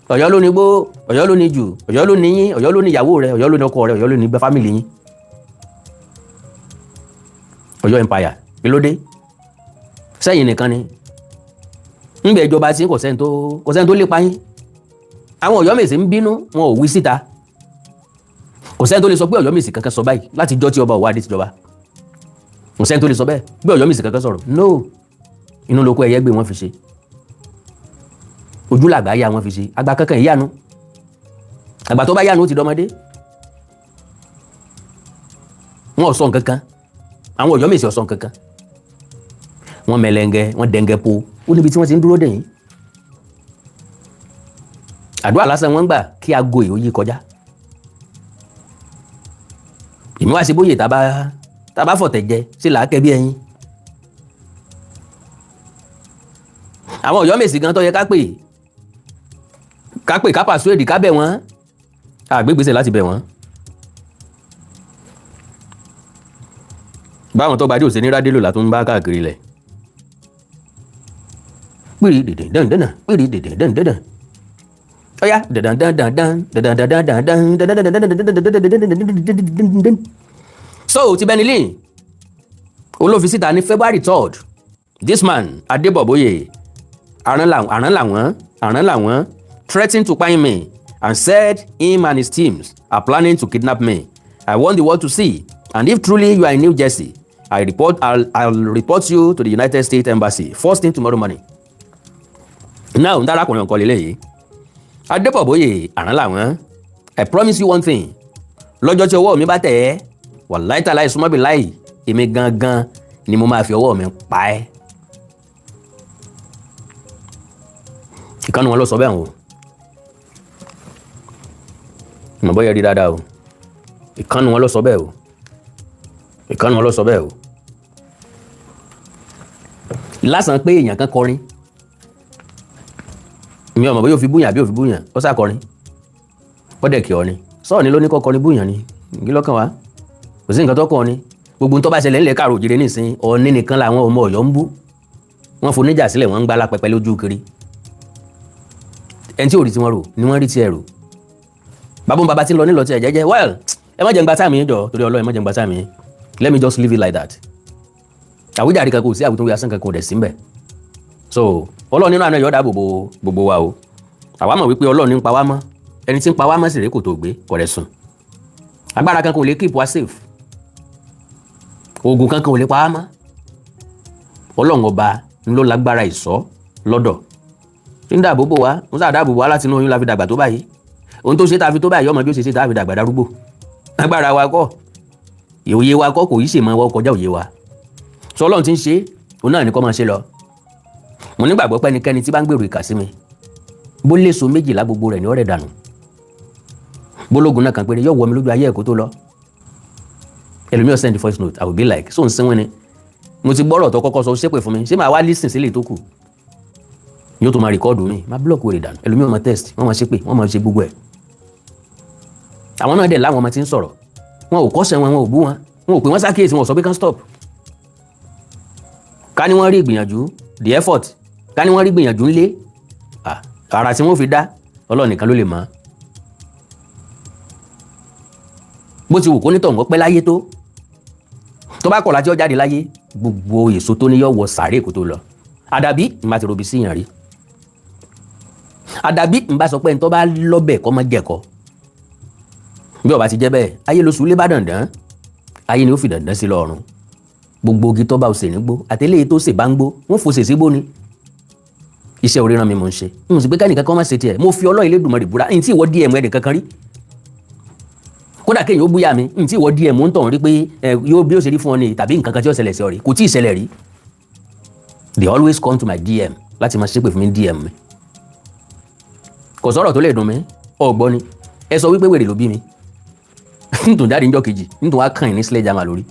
Ọ̀yọ́ ló ní gbó, Ọ̀yọ́ ló ní jù, Ọ̀yọ́ ló ní yín, Ọ̀yọ́ ló ní ìyàwó rẹ, Ọ̀yọ́ ló ní ọkọ rẹ, Ọ̀yọ́ ló ní family yín. Ọ̀yọ́ empire, kí ló dé? Sẹ́yìn nìkan ni ńgbẹ́ ìjọba tí kò sẹ́ni tó lépa yín. Àwọn Ọ̀yọ́mèsì ń bínú, wọn ò wí síta. Kò sẹ́ni tó lè sọ pé Ọ̀yọ́mèsì kankan sọ báyìí láti jọ́ tí ọba Ọ̀wọ́adé ti jọba. Kò sẹ́ni tó lè sọ bẹ́ẹ̀ bí Ọ̀yọ́mèsì kankan sọ̀rọ̀. No, inú lóko ẹ̀yẹ́ gbé wọn fi ṣe, ojú làgbà yá wọn fi ṣe. Àgbà kankan ìyanu, àgbà tó bá yánu ó ti dọmọdé. Wọn ò sọ nǹkan kan. Àwọn Ọ̀yọ́mèsì ò sọ nǹkan kan. Wọ́n mẹlẹ́ngẹ́, wọ́n dẹ́ngẹ́ po. Ó níbi tí wọ́n ti ń dúró dè yín. Àdúrà lásán wọ́n ń gbà kí aago yìí ó yí kọjá. Èmi wá sí bóyè tá a bá fọ̀tẹ̀ jẹ sí làákẹ́ bí ẹyin. Àwọn Ọ̀yọ́mèsì gan tó yẹ ká pè, ká pè, ká pàṣẹ, ká bẹ̀ wọ́n, àgbégbèsè láti bẹ̀ wọ́n. Báwọn tó gbajú òsè ní rádìlò látún ń bá káàkiri lẹ̀. Pírí dèdè dandandan, pírí dèdè dandandan, ọ̀yá dandandandandan dandandandandan. So ti Benny Lee olófin síta ní February 3rd. This man Adébọ̀bóyè àrán làwọn àrán làwọn threatened to kpai me and said him and his teams are planning to kidnap me. I want the world to see, and if truly you are in New Jersey, I'll report you to the United States Embassy first thing tomorrow morning. Now n dárakùnrin ọ̀kọ́ lélẹ́yìí, Adébọ̀bóyè àrán làwọn, I promise you one thing: lọ́jọ́ tí ọwọ́ mi bá tẹ̀ ẹ́, wàláì tàláì súnmọ́bì láì, èmi gangan ni mo máa fi ọwọ́ mi pa ẹ́. Ìkànnì wọn ló sọ bẹ́ẹ̀ o, mọ̀ bọ́yá rí dáadáa o. Ìkànnì wọn ló sọ bẹ́ẹ̀ o. Ìkànnì wọn ló sọ bẹ́ẹ̀ o. Lásán pé èèyàn kan kọrin, mi ò mọ̀ bóyá ó fi búyàn àbí ó fi búyàn, ó sá kọrin, ó dẹ̀ kí ọ ni sọ́ọ̀ ni ló ní kọ́ kọrin búyàn ni. Kí lọ́kàn wá? Kò sí nǹkan tó kàn ni. Gbogbo ń tó bá ṣẹlẹ̀ ńlẹ̀ káàró òjìrè nísìn, Ọọ̀ni nìkan làwọn ọmọ Ọ̀yọ́ ń bú. Wọ́n foníjà sílẹ̀, wọ́n ń gbá lápẹpẹ lójú kiri. Ẹni tí ò rí tí wọ́n rò ni wọ́n rí tiẹ̀ rò. Bàbá bàbá tí ń lọ nílọ tiẹ̀ jẹ́jẹ́. Well, ẹ má jẹ́ ń gba time yín jọ, torí Ọlọ́run, ẹ má jẹ́ ń gba time yín. Let me just leave it like that. Àwíjàre kan kò sí, àwítúnwí asán kan kò dẹ̀ sí mbẹ̀. So Ọlọ́run nínú àná yóò dáàbò bo gbogbo wa o. Àwa mọ̀ wípé Ọlọ́run ní ń pa wá mọ́. Ẹni tí ń pa wá mọ́ sì rèé, kò tó gbé kò rẹ̀ sùn. Agbára kan kò lè keep wa safe, oògùn kankan ò lè pa wá mọ́. Ọlọ́run ọba ló lágbára ìṣọ́ lọ́dọ̀ tí ń dáàbò bò wá. Ń sáà dáàbò bò wá láti inú oyún la fi dàgbà tó báyìí. Ohun tó ṣe tá a fi tó báyìí, ọmọ bí ó ṣe ṣe tá a fi dàgbà darúgbó. Agbára wa kọ́, òye wa kọ́, kò yí ṣèmọ̀ wa kọjá òye wa. Sọ Ọlọ́run ti ń ṣe, òun náà ní kó máa ṣe lọ. Mo nígbàgbọ́ pé ẹnikẹ́ni tí bá ń gbèrò ìkà sí mi, bó léso 12 gbogbo rẹ̀ ní ọ̀rẹ́ dànù. Bólógun náà kàn pé yóò wọ mi lójú ayé ẹ̀kọ́ tó lọ. Ẹlòmíràn send the voice note, I will be like, so ń sínwín ni? Mo ti gbọ́rọ̀ tó kọ́kọ́ sọ, ṣépè fún mi, ṣé màá wá listen sílẹ̀ tó kù? Yóò tó máa record mi, máa block wèrè dànù. Ẹlòmíràn máa text, wọ́n máa ṣépè, wọ́n máa ṣe gbogbo ẹ̀. Àwọn náà dẹ̀ láwọn ọmọ tí ń sọ̀rọ̀. Wọn ò kọ́sẹ̀ wọn, wọn ò bú wọn, wọn ò pè wọ́n sákèésí, wọn ò sọ pé kán stop. Ká ní wọ́n rí ìgbìyànjú, the effort, ká ní wọ́n rí ìgbìyànjú ńlé ara tí wọ́n fi dá, Ọlọ́run nìkan ló lè mọ̀. Bó ti wù kó nítọ̀ wọ́n pẹ́ láyé tó, tó bá kọ̀ láti ó jáde láyé, gbogbo èso tó ní yọ wọ sàárè kó tó lọ. Àdàbí n bá ti robi síyàn rí, àdàbí n bá sọ pé n tó bá lọ́bẹ̀ kọ́ mọ́ jẹ̀kọ́. Bí ó bá ti jẹ́ bẹ́ẹ̀, ayé lóṣù lé bá dandan, ayé ni ó fi dandan sí lọ́rùn. Gbogbo igi tó bá òsè nígbó àtẹlẹ́yìí tó sè bá ń gbó, wọ́n fò sè sígbó ni. Iṣẹ́ oríran mi mò ń ṣe, n sì pé kẹ́nìkan kan má ṣe tiẹ̀. Mo fi Ọlọ́run Elédùmarè búra, n tí ìwọ DM ẹnì kankan rí. Kódà kéèyàn ó búyà mi, n tí ìwọ DM ń tàn rí pé ẹ yóò bí ó ṣe rí fún ọ ni tàbí nǹkan kan tí ó ṣẹlẹ̀ sí ọ rí, kò tí ì ṣẹlẹ̀ rí. They always come to my DM láti máa ṣépè fún mi. DM mi, kò sọ̀rọ̀ tó lè dùn mí. Ọ̀gbọ́n ni ẹ sọ wípé wèrè ló bí mi, nítorí jáde níjọ́ kejì, nítorí wá kàn ní sledgehammer lórí.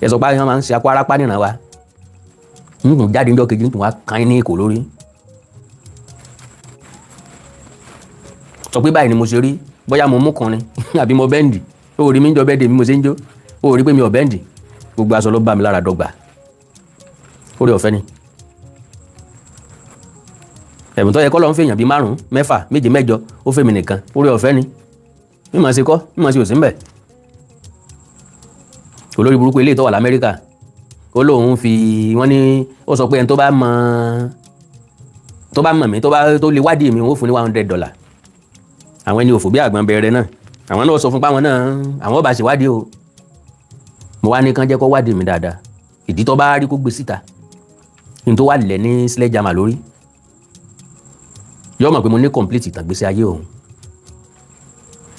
Ẹ sọ pé àwọn máa ń ṣe akọ arápá nìran wa, nítorí jáde níjọ́ kejì, nítorí wá kàn ní èkó lórí. Sọ pé báyìí ni mo ṣe rí, bóyá mo mú kan ni àbí mo bẹ́ǹdì. Ó rí mi ń jọ bẹ́ẹ̀dì mi, mo ṣe ń jó, ó rí pé mi ò bẹ́ǹdì. Gbogbo aṣọ ló bá mi lára dọ́gba. Orí ọ̀fẹ́ ni. Ẹ̀bùn tó yẹ kọ́ ló ń fèèyàn bíi márùn-ún, mẹ́fà, méje, mẹ́jọ, ó fèmí nìkan. Orí ọ̀fẹ́ ni. Mímọ̀ ṣe kọ́, mímọ̀ ṣe ò sí ń bẹ̀. Olórí burúkú eléyìí tó wà l'Amẹ́ríkà, ó lóun fi wọ́n ní, ó sọ pé ẹni tó bá mọ̀ mí, tó bá tó lè wádìí mi, wọ́n fún ní $100. Àwọn ẹni òfò bí àgbọn bẹ̀rẹ̀ náà, àwọn náà sọ fún páwọn náà àwọn bá ṣèwádìí o. Mo wá ní kán jẹ́ kó wádìí mi dáadáa. Ìdí tó bá rí kó gbé síta ní tó wà lẹ̀ ní sledgehammer lórí, yọ mọ̀ pé mo ní complete ìtàn gbèsè ayé òun.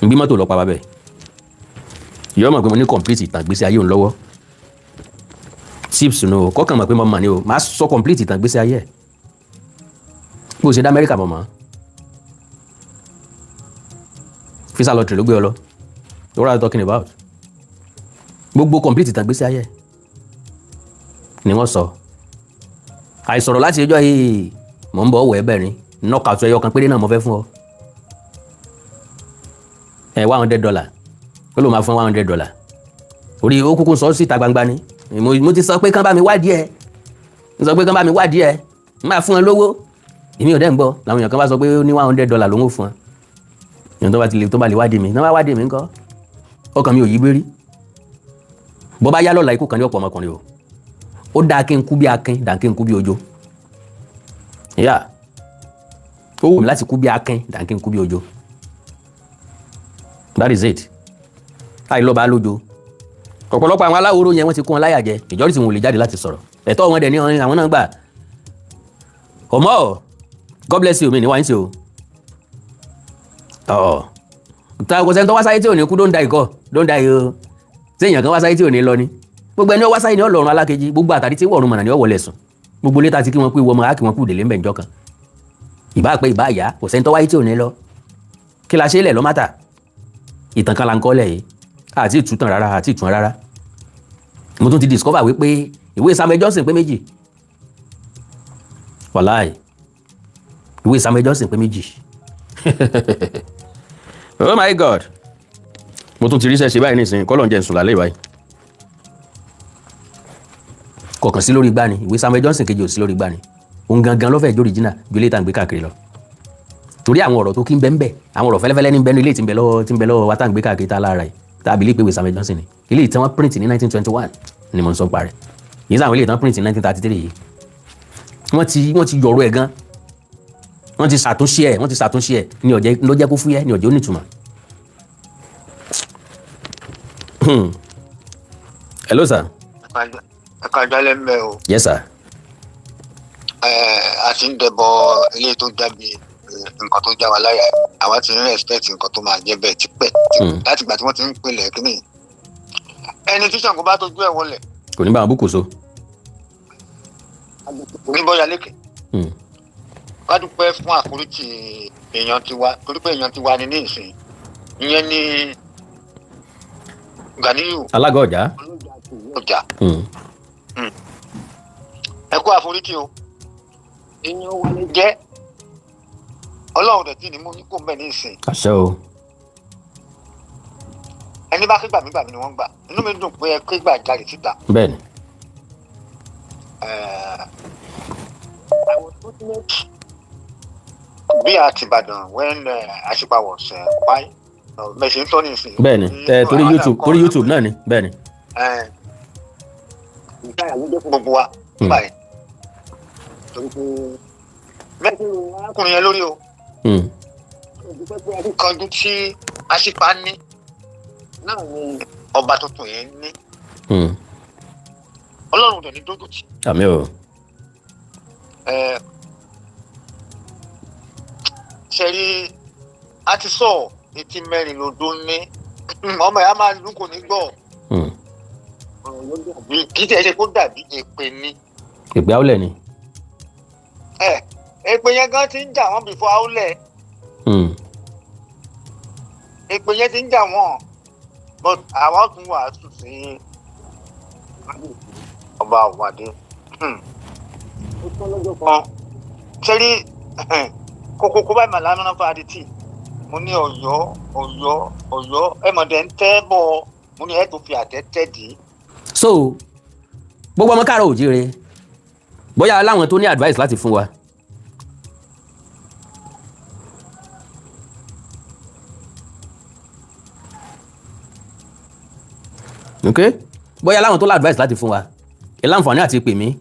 Nbí mọ́tò lọ pa bàbẹ̀, yọ mọ̀ pé mo ní complete ìtàn gbèsè ayé òun lọ́wọ́. Tips nù o, kọ́kàn mọ̀ pé mo mọ̀ ni o. Máa sọ complete ìtàn gbèsè ayé ẹ̀, bó o ṣe dá Amẹ́ríkà mọ̀ mọ́. Visa lottery ló gbé ọ lọ. What are you talking about? Gbogbo complete ìtàn gbèsè ayé ẹ̀ ni wọ́n sọ. Àìsọ̀rọ̀ láti ẹjọ́ yìí, mò ń bọ̀ wọ̀ ẹ́ bẹ̀rin knockout ẹyọ kan péré náà mo fẹ́ fún ọ ẹ. $100, ó ló máa fún $100. Orí ó kúkú sọ síta gbangba ni. Mo ti sọ pé kán bá mi wádìí ẹ, mo sọ pé kán bá mi wádìí ẹ, n máa fún ẹ lówó. Èmi ò dẹ́ ń gbọ́ làwọn èèyàn kan bá sọ pé ó ní $100 ló ń fún ẹ. Èèyàn tó bá ti lè, tó bá lè wádìí mi, tó bá wádìí mi ńkọ́? Ọkàn mi ò yí gbérí. Bó bá yá lọ́la, ikú kan ní ọ̀pọ̀ ọmọkùnrin o. Ó dáa kí n kú bí akin dàn kí n kú bí ojo. Yá, ó wù mí láti kú bí akin dàn kí n kú bí ojo. That is it. Àìlọ́ba lójo, ọ̀pọ̀lọpọ̀ àwọn aláwòrán yẹn, wọ́n ti kó wọn láyà jẹ. Majority wọn ò lè jáde láti sọ̀rọ̀. Ẹ̀tọ́ wọn dẹ̀ ní àwọn náà gbà. Ọmọ, God bless you. Mi ní wáyé sí o. Ọ̀ ta kò sẹ́ni tó wá sáyé tí ò ní kú. Don't die kọ́, don't die o. Tí èèyàn kan wá sáyé tí ò ní lọ ni? Gbogbo ẹni ó wá sáyé ní ọlọ́run alákejì. Gbogbo àtàrí tí wọ̀run mọ̀nà ni ó wọlé sùn. Gbogbo létà tí kí wọ́n pé wọ́n mọ̀ á kí wọ́n kú délé ń bẹ̀ njọ́ kan. Ìbá pẹ́, ìbá yá, kò sẹ́ni tó wáyé tí ò ní lọ. Kí la ṣe lẹ̀ lọ́mátà? Ìtàn kan la ń kọ́ lẹ̀ yìí, àti ìtútàn rárá, àti ìtún rárá. Mo tún ti discover wípé ìwé Samuel Johnson pé méjì. Wàláì, ìwé Samuel Johnson pé méjì. Oh my God, mo tún ti ríṣẹ́ ṣe báyìí nísìnyí. Kọ́lọ̀ ń jẹ́ nsùn lálẹ́ báyìí. Kọ̀ọ̀kan sí lórí gbani. Ìwé Samuel Johnson kejì ò sí lórí gbani. Òun gangan ló fẹ́ jó original ju ilé ìta ń gbé káàkiri lọ, torí àwọn ọ̀rọ̀ tó kí ń bẹ ń bẹ, àwọn ọ̀rọ̀ fẹ́lẹ́fẹ́lẹ́ ní bẹ́nu ilé tí ń bẹ lọ́wọ́, tí ń bẹ lọ́wọ́ wa tá à ń gbé káàkiri, tá a lára yìí, tá a believe pé ìwé Samuel Johnson ni. Ilé tí wọ́n print ní 1921 ni mo ń sọ parẹ́ yìí. Sáwọn ilé tí wọ́n print ní 1933 yìí, wọ́n ti yọ̀rọ̀ ẹ̀ gan, wọ́n ti ṣàtúnṣe ẹ̀, wọ́n ti ṣàtúnṣe ẹ̀ ní ọ̀jẹ̀ ló jẹ́ kó fúyẹ́, ní ọ̀jẹ̀ ó nítumọ̀. Hello, sir. Ẹ̀ka ìgbálẹ̀ ń bẹ̀ o. Yes, sir. A ti ń dẹbọ ilé tó jáde, nǹkan tó já wa láyà. Àwa ti ń respect nǹkan tó máa jẹ́ bẹ́ẹ̀ tipẹ́ láti ìgbà tí wọ́n ti ń pinlẹ̀ kínní. Ẹni tí Ṣàngó bá tójú ẹ̀ wọlé, kò ní bá wọn búkù so. Kò ní bọ́yá lékè. Ká dúpẹ́ fún àforítì èèyàn tiwa, torí pé èèyàn tiwa ni ní ìsìn ìyẹn ní Ganiyu Alága ọjà. Ọjà. Ẹ kú àforítì o. Èèyàn wa lè jẹ́ Ọlọ́run dẹ̀ tí ní mú kó mbẹ́ ní ìsìn. Àṣẹ o. Ẹni bá ké gbàmígbàmí ni wọ́n gbà. Inú mi dùn pé ẹ ké gbàjarè síta. Bẹ́ẹ̀ni. I was fortunate to be at Ibadan when Asipa was kpai. Mẹ̀sìn ń tọ́ ní ìsìn. Bẹ́ẹ̀ni, ẹ torí YouTube, torí YouTube náà ni, bẹ́ẹ̀ni. Ìgbà ló jẹ́ fún gbogbo wa nígbà yẹn. Torí pé mẹ́sìn arákùnrin yẹn lórí o. Kanjú tí Asipa ní náà ni ọba tuntun yẹn ní. Ọlọ́run dẹ̀ ní dójú tì. Àmín o. Ṣe rí, a ti sọ etí mẹ́rin lodó ní, ọmọ ìyá máa lù kò ní gbọ́. Dàbí kì í tẹ̀ ṣe kó dàbí èpè ni. Ìpè áwùlẹ̀ ni. Ẹ èpè yẹn gan ti ń jà wọ́n before áúlẹ̀. Èpè yẹn ti ń jà wọ́n, but àwa tún wàásù sí ọba àwàdé kan. Ṣe rí kókókó báyìí màlámù náà fún adití. Mo ní Ọ̀yọ́, Ọ̀yọ́, Ọ̀yọ́, ẹ mọ̀dẹ̀ ń tẹ́ bọ̀. Mo ní ẹ tó fi àtẹ tẹ́ dì í. So gbogbo ọmọ káàárọ̀ òjíire, bóyá láwọn tó ní advice láti fún wa. Ok, bóyá láwọn tó lá advice láti fún wa, ẹ láǹfààní àti pè mí.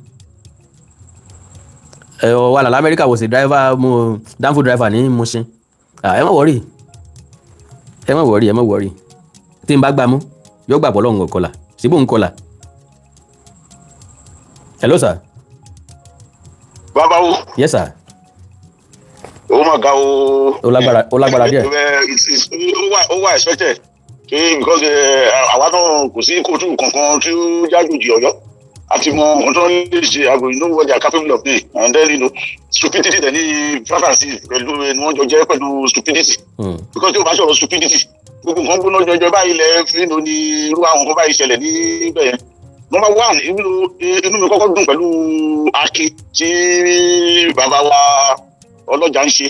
Ẹ ọ wà lálẹ́ Amẹ́ríkà, wò sí driver mo, danfo driver ní Mushin. Ah, ẹ má worry, ẹ má worry, ẹ má worry. Tí n bá gbà mú, yóò gbàgbọ́ lọ́hùn ọ̀kọlà síbò ń kọlà. Hello, sir. Bàbá wo. Yes, sir. Ó mà ga o. Ó lágbára, ó lágbára díẹ̀. Ó wà expected ṣé, because àwa náà kò sí kóòtù kankan tí ó jájòjì Ọ̀yọ́ àti mọ nǹkan tó ń lè ṣe àgbo. You know what they are capable of doing, and then stupidity dẹ̀ ní vacancy pẹ̀lú ẹni wọ́n jọ jẹ́ pẹ̀lú stupidity, because tí o bá sọ̀rọ̀ stupidity, gbogbo nǹkan gbóná jọjọ báyìí lẹ fi ní irú àwọn nǹkan báyìí ṣẹlẹ̀ níbẹ̀ yẹn. Number one, inú mi kọ́kọ́ dùn pẹ̀lú akin tí bàbá wa ọlọ́jà ń ṣe,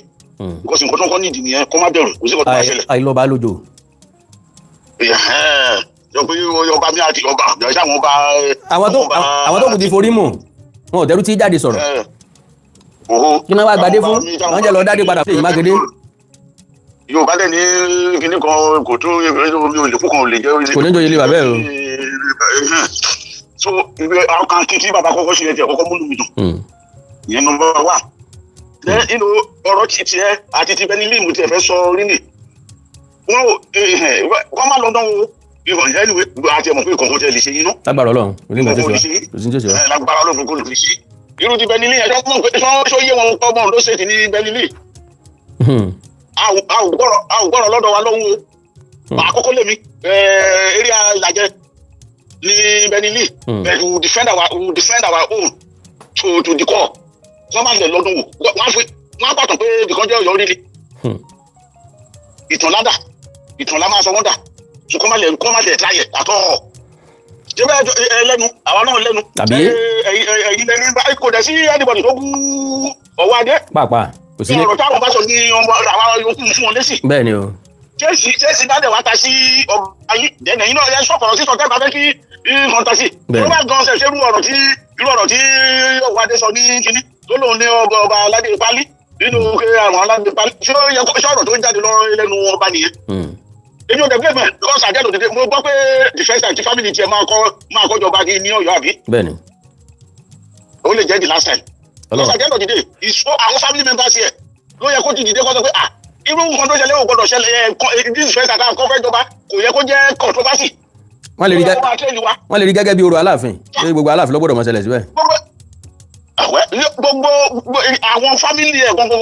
because nǹkan tó ń kọ́ nídìí nìyẹn, kó má bẹ̀rù, kò sí nǹkan tó máa ṣẹlẹ̀. Àìlọ́ba lójó. Yọ pé ọba mi àti ọba ọjà àwọn ọba. Àwọn tó kù ti forí mù, wọn ò tẹ́rù tí jáde sọ̀rọ̀. Kí náà wá gbadé fún wọn, jẹ́ lọ dádé padà fún Ṣèyí Mákindé. Yorùbá dẹ̀ ní kinní kan, kò tún omi olùkú kan ò lè jẹ́. Kò ní jọyè ilé bàbá ẹ̀ o. So ìwé àwọn kan kí tí bàbá kọ́kọ́ ṣe ẹ̀ tiẹ̀ kọ́kọ́ múlù mi dùn. Ìyẹn number one. Then ọ̀rọ̀ ti tiẹ̀ àti ti bẹ́ẹ̀ nílé ìmú tiẹ̀ fẹ́ sọ rí nì. Wọ́n ò wọ́n má lọ́dọ̀ wo ìwọ̀n. Anyway, àti ẹ̀mọ̀ pé kọ̀ọ̀kan tẹ̀ lè ṣe yín ná. Lágbára Ọlọ́run, kò ní nǹkan tó ṣe wá, kò sí ní tó ṣe wá. Lágbára Ọlọ́run, kò lè ṣe irú ti bẹ́ẹ̀ nílé yẹn. Ṣọ́ mọ̀ pé ṣọ́ yé wọn kọ́ mọ́ ló ṣe ti ní bẹ́ẹ̀ nílé. A ò gbọ́rọ̀ lọ́dọ̀ wa lọ́hùn o. Àkọ́kọ́ lèmi area Ìlàjẹ ní Benili, but we defend our own to the core. Wọ́n máa lẹ̀ lọ́dún wò, wọ́n á fi wọ́n á pàtó pé ibìkan jẹ́ Ọ̀yọ́ ríri. Ìtàn ládà, ìtàn lá máa sọ wọ́n dà so kọ́ má lẹ̀ táyẹ̀ àtọ́. Ṣé bẹ́ẹ̀ ẹ lẹ́nu, àwa náà lẹ́nu. Tàbí? Ẹ̀yin lẹ́nu kò dẹ̀ sí anybody tó kú ọwọ́ adé. Pàápàá kò sí ní. Ọ̀rọ̀ táwọn bá sọ ní ọmọ àwa yòókù fún wọn lésì. Bẹ́ẹ̀ ni o. Chelsea bá dẹ̀ wá ta sí ọba yìí dẹ̀nà yìí náà, ẹ sọ̀kọ̀rọ̀ sí sọ̀tẹ́ bá fẹ́ kí nǹkan ta sí. Bẹ́ẹ̀. Ló bá gan ṣe ṣerú ọ̀rọ̀ tí irú ọ̀rọ̀ tí ọwọ́ adé sọ ní kinní tó lóun ní ọba aládé pálí nínú pé àwọn aládé pálí, ṣé ó yẹ ṣé ọ̀rọ̀ tó ń jáde lọ lẹ́nu ọba nìyẹn? Èmi ò dẹ̀ blame ẹ̀, because at the end of the day, mo gbọ́ pé the first time tí family tiẹ̀ máa kọ́ jọba ní Ọ̀yọ́, àbí? Bẹ́ẹ̀ ni. Ó lè jẹ́ the last time, because Ọlọ́run. at the end of the day, àwọn family members here ló yẹ kó ti dìde kó sọ pé, ah, irú nǹkan tó ṣẹlẹ̀ ò gbọdọ̀ ṣẹlẹ̀. Ẹ̀ this first time kọ́ fẹ́ jọba, kò yẹ kó jẹ́ controversy. Wọ́n lè rí Ó yẹ kó máa train wa. Wọ́n lè rí gẹ́gẹ́ bí orò Aláàfin, pé gbogbo Aláàfin ló gbọ́dọ̀ mọ́ ṣẹlẹ̀ síbẹ̀. Gbogbo àwẹ gbogbo àwọn family ẹ̀ gangan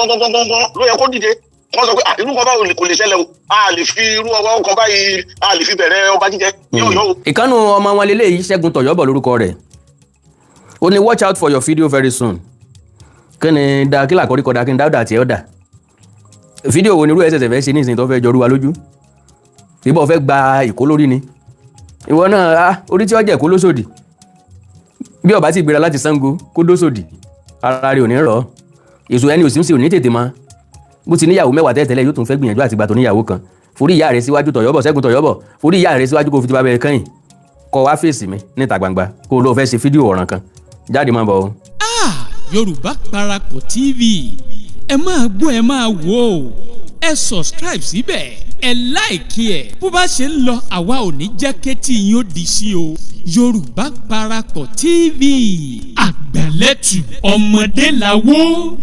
ló yẹ kó dìde wọ́n sọ pé, ah, irú nǹkan báwo kò lè ṣẹlẹ̀ o, a lè fi irú ọwọ́ kan báyìí, a lè fi bẹ̀rẹ̀ ọba jíjẹ ní Ọ̀yọ́ o. Ìkànnù ọmọ wọn lélẹ́yìí, Ṣẹ́gun Tọ̀yọ́bọ̀ lórúkọ rẹ̀, ó ní, "Watch out for your video very soon." Kí ni da kí làkọ́rí kọ́da, kí ni dáúdà tiẹ̀ ọ̀dà? Fídíò wo ni irú ẹ̀ ṣẹ̀ṣẹ̀ fẹ́ ṣe nísìnyí tó fẹ́ jọrú wa lójú? Ìbọn fẹ́ gba ìkó lórí ni ìwọ náà. Ah, orí tí ó jẹ́ kó lóṣòdì, bí ó bá ti gbéra láti Ṣàngó kó dóṣòdì, ara rẹ̀ ò ní rọ̀ ọ́. Èso ẹni òsín sí ò ní tètè mọ́. Bó ti níyàwó 10 tẹ́lẹ̀, yóò tún fẹ́ gbìyànjú àti gbà tó níyàwó kan. Forí ìyá rẹ̀ síwájú, Tọ̀yọ́bọ̀, Ṣẹ́gun Tọ̀yọ́bọ̀, forí ìyá rẹ̀ síwájú, kó fi ti bá bẹ̀rẹ̀ kẹ́yìn, kó wá fèsì mi níta gbangba, kó lóò fẹ́ ṣe fídíò ọ̀ràn kan jáde, máa bọ̀ o. Ah, Yorùbá Parapọ̀ TV, ẹ máa gbọ́, ẹ máa wò ó, ẹ subscribe síbẹ̀, ẹ like ẹ̀. Bó bá ṣe ń lọ, àwa ò ní jẹ́ kétí yín ó di sí o. Yorùbá Parapọ̀ TV, àgbàlẹ́tù ọmọdé làwọ̀.